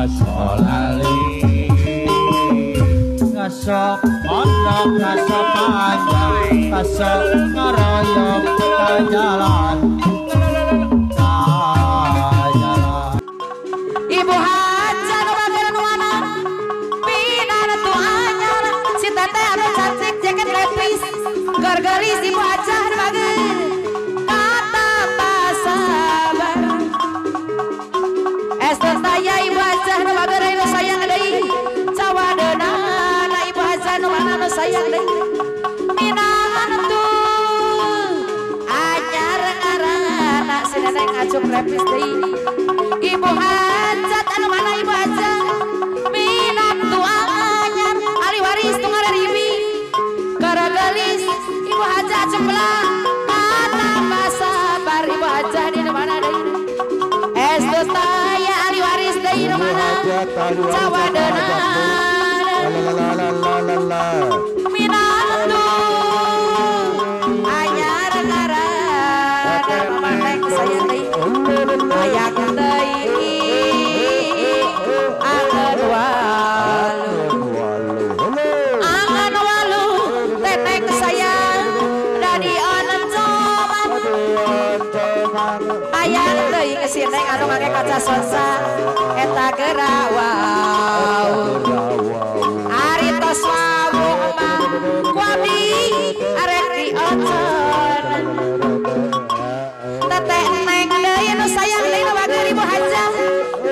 Asolali ngasok mondok ngasok panjang ngasok ngaroyok kajalan kajalan. Ibu haja nu bager nu mana pinantu anyar si teteh anu cantik jaket lepis gargaris ibu haja nu bager kata pasabar es taya ibu haja nu bager nu sayang deui cawadeunana ibu haja nu mana nu sayang deui minantu anyar ngaranna si neneng acuk lepis deui ibu hajat anu mana ibu hajat minantu anyar ahli waris tunggal ribi garagalis ibu hajat cembelah kata pasabar ibu hajat di mana deui es taya ahli waris deui nu mana cawadeunana minantu anyar ngaranna mama neng sayang deui hayang deui angen walu angen walu teneng sayang dadi oncoman hayang deui si neng anu make kaca sonsa eta gerawau ari tos wawuh mah ku abdi arek dioncon teteh neng deui nu sayang deui nu bager ibu hajah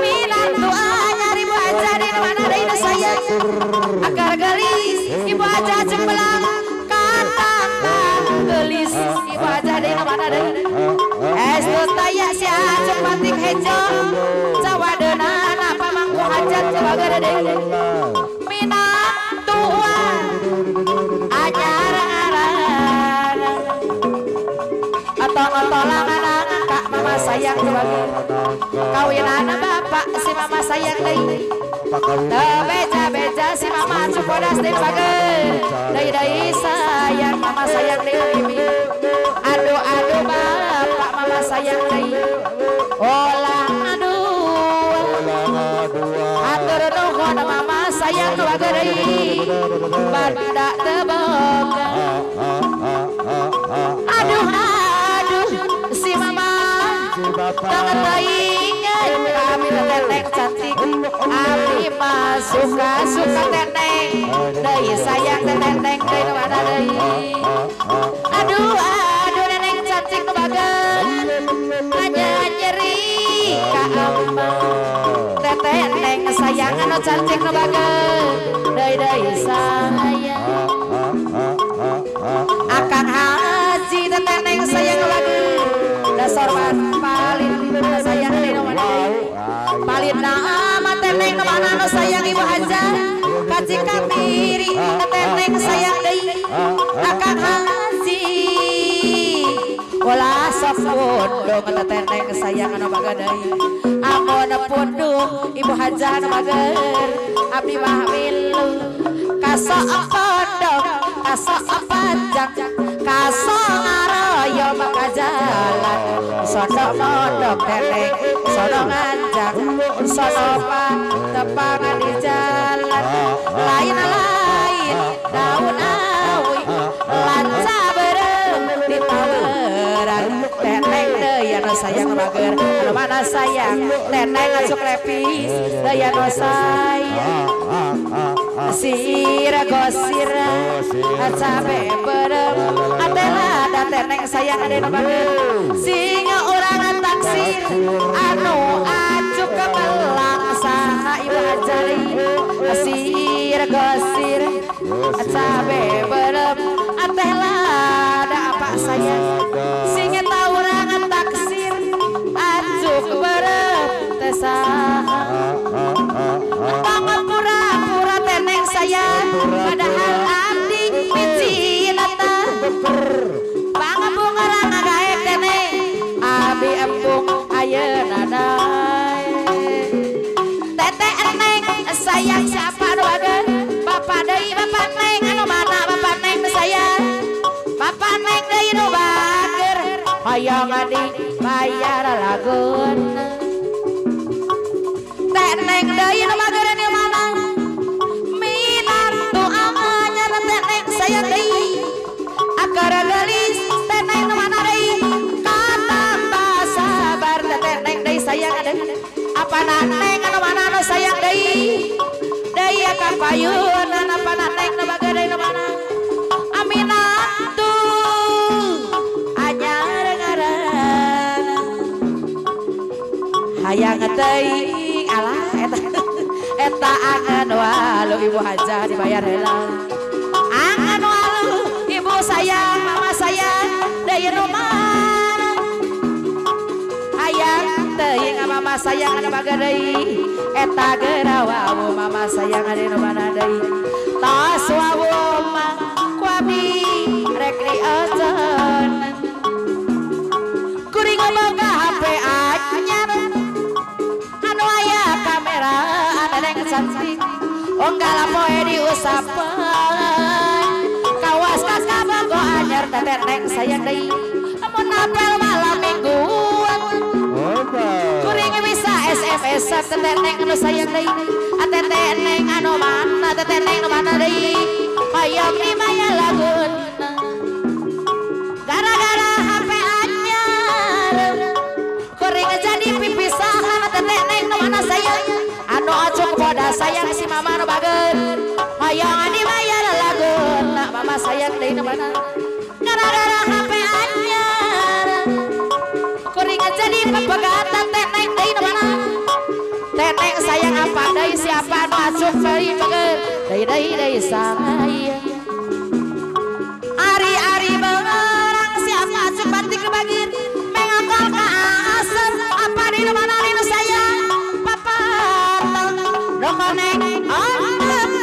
minantu anyar ibu hajah di mana deui nu sayang agar gelis ibu hajah cembelang kata gelis ibu hajah di mana deui es taya si acuk batik hejo cawadeunana pamangku hajat nu bager deui minantu anyar ngaranna atong-otolangan kak mama sayang nu bager kawinana bapak si mama sayang deui teu beja-beja si mama acuk bodas deui nu bager deui deui sayang mama sayang deui aduh aduh bapak mama sayang deui olah aduh atur nuhun mama sayang nu bager deui banda teu boga aduh aduh si mama tangan teuingan kami teteh cantik abdi mah suka suka teteh deui sayang teteh deui nu mana deui aduh aduh neneng cantik nu bager hanya nyeri ka ama teteh neng sayang anu cantik nu bager deui deui sayang akang haji teteh neng sayang nu bager dasar palin sayang deui nu mana deui palin nama teteh nu mana nu sayang ibu hajah kaci kamiri teteh neng sayang deui akang haji ulah sok pundung teteh neng sayang anu bager deui amun pundung ibu hajah anu bager abdi mah milu kasok pondok kasok panjang kasok ngaroyo maka jalan sono mondok teteh sono nganjang sono tepangan di jalan lain-lain daun awi lanca berem di taweran teneng deui anu sayang bager anu mana sayang teneng acuk lepis deui anu sayang sira gosira cabe berem atela da teneng sayang ade nu bager singa urang taksir anu acuk kebelang saha ibu hajari sira gosir cabe berem atela da apa sayang singa urang taksir acuk berem teh saha pura-pura teneng sayang padahal abdi micinata pangabungaran gaek teneng abdi embung ayeuna dae teteh neng sayang siapa nu bager bapak deui bapak neng anu mana bapak neng sayang bapak neng deui nu bager hoyong dibayar laguna. Teneng deui nu magereun di mana minantu anyar teneng sayang deui akar gelis teneng nu mana deui katambah sabar teneng deui sayang deui apa neng anu mana nu sayang deui deui ka payunan apa neng nu magereun nu mana aminantu anyar ngaran hayang teuing alah eta eta angan walu ibu hajah dibayar heula angan walu ibu sayang mama sayang deui nu mana hayang teuing mama sayang anu bager deui eta geura wawu mama sayang anu nu mana deui tos wawu mah ku abdi rek dioceun kuring boga HP anyar anu aya kamera aneng cantik onggal poe diusapan kawas ka kabogo anyar teteh neng sayang deui amun napel malam mingguan kuring bisa SMS-an teteh neng anu sayang deui teteh neng anu mana teteh neng anu mana deui hoyong dimaya laguna gara-gara HP anyar kuring jadi pipisahan teteh neng nu mana sayang anu acuk boda sayang si mama nu bager hoyong dibayar laguna mama sayang deui nu mana gara-gara HP anyar kuring jadi pepegatan teh neng deui nu mana teh neng sayang apa deui siapa nu acuk deui bager deui deui deui sayang ari-ari beurang siapa acuk batik bagir mengakal ka asem apa di nu mana nu sayang papateng dokoneng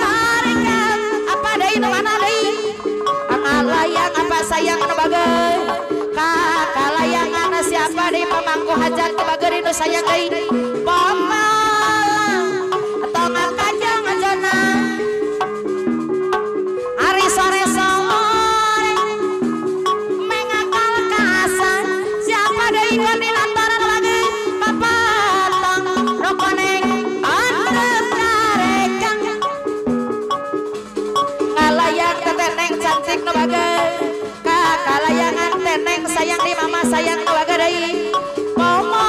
tarikan apa deui nu mana deui angalayang apa sayang anu bager kakalayangan siapa deui pamangku hajat nu bager nu sayang deui pamalang tong kajang jana ari sore sore mengakal kaasan siapa deui koordinatoran lagi papatong rokoneng tarekan ngalayang teneng cantik nu bager kakalayangan teneng sayang di mama sayang nu bager deui mama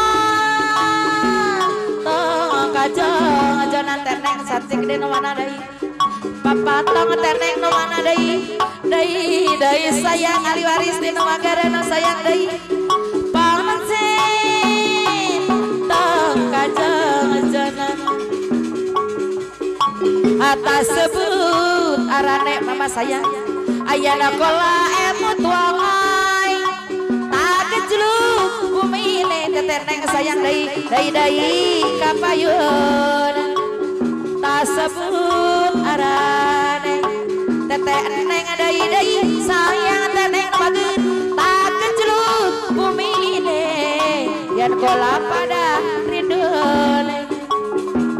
tong kajong ajonan teneng cantik di nu mana deui papatong teneng nu mana deui deui deui sayang ahli waris di nu bager nu sayang deui pangsin tong kajong ajonan atas sebut arane mama sayang ayana kola emut wangai tak kejluk bumi ini teteneng sayang deui deui deui kapayun tak sebut arane teteneng deui deui sayang teneng bager tak kejluk bumi ini yen kola pada rindu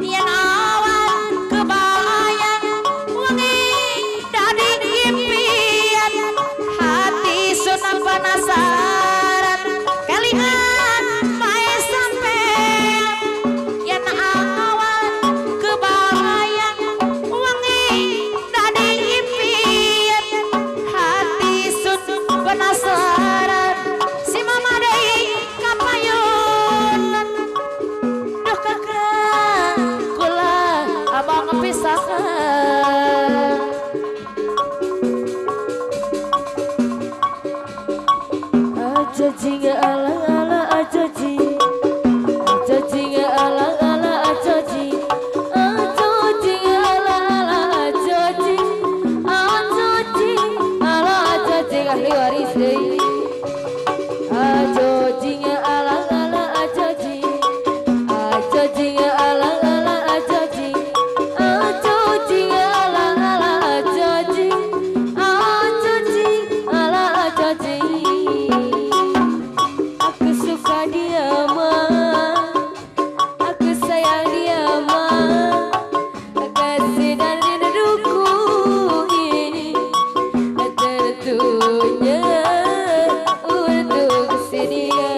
yen awan kebayang wengi dadi impian hati sunah penasaran kelingan mae sampean yen awan kebayang wengi dadi impian hati sun penasaran si mama deui kapayunan duh kakak kula abang pisahan Aja jingga ala ala aja jing aja jingga ala ala aja jing aja jingga ala ala aja jing aja jing ala aja jing ahli waris deui aja jingga ala ala aja jing aja jingga ala ala aja jing aja jingga ala ala aja jing aja jing ala aja jing. Aku suka dia mah, aku sayang dia mah, kasih dan rinduku ini tentunya untuk si dia.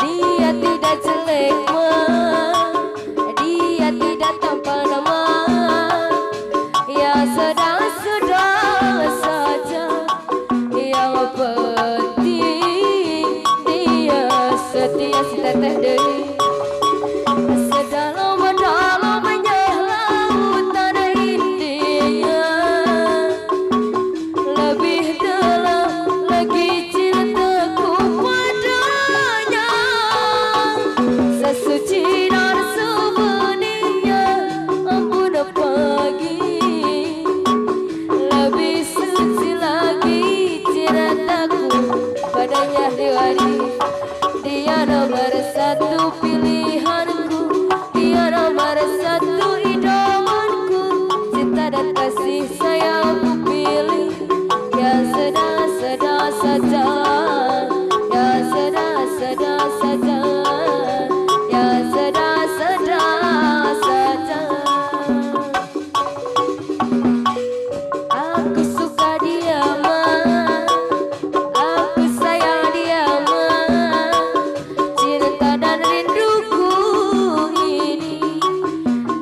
Dia dia si teteh deui. Sedalam-dalamnya lautan India, lebih dalam lagi cintaku padanya. Sesuci dan sebeningnya embun pagi, lebih suci lagi cintaku padanya Dewani. Dia nomor satu pilihanku, dia nomor satu idamanku. Cinta dan kasih sayang ku pilih, ya sedang-sedang saja, ya sedang-sedang saja, ya sedang-sedang saja. Aku suka dia ma, aku sayang dia ma, cinta dan rinduku ini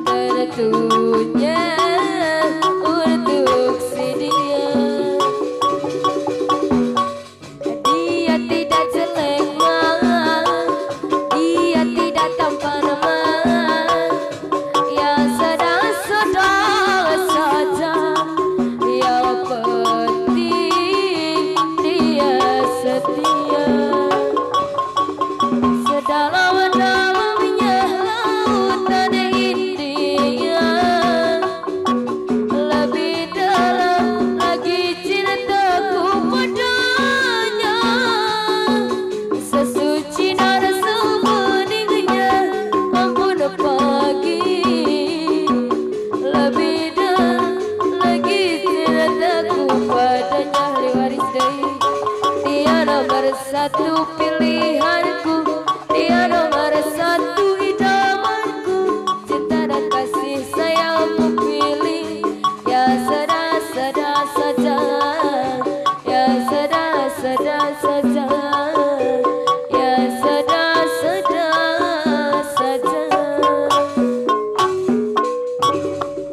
tentunya untuk si dia. Dia tidak jelek ma, dia tidak tampan ma, ya sedang-sedang saja, yang penting dia setia. Sedalam-dalamnya lautan India, lebih dalam lagi cintaku padanya. Sesuci dan sebeningnya embun pagi, lebih dalam lagi cintaku padanya. Liwaris deui. Dia nomor satu pilihanku, dia nomor satu idamanku. Cinta dan kasih sayang ku pilih, ya sedang-sedang saja, ya sedang-sedang saja.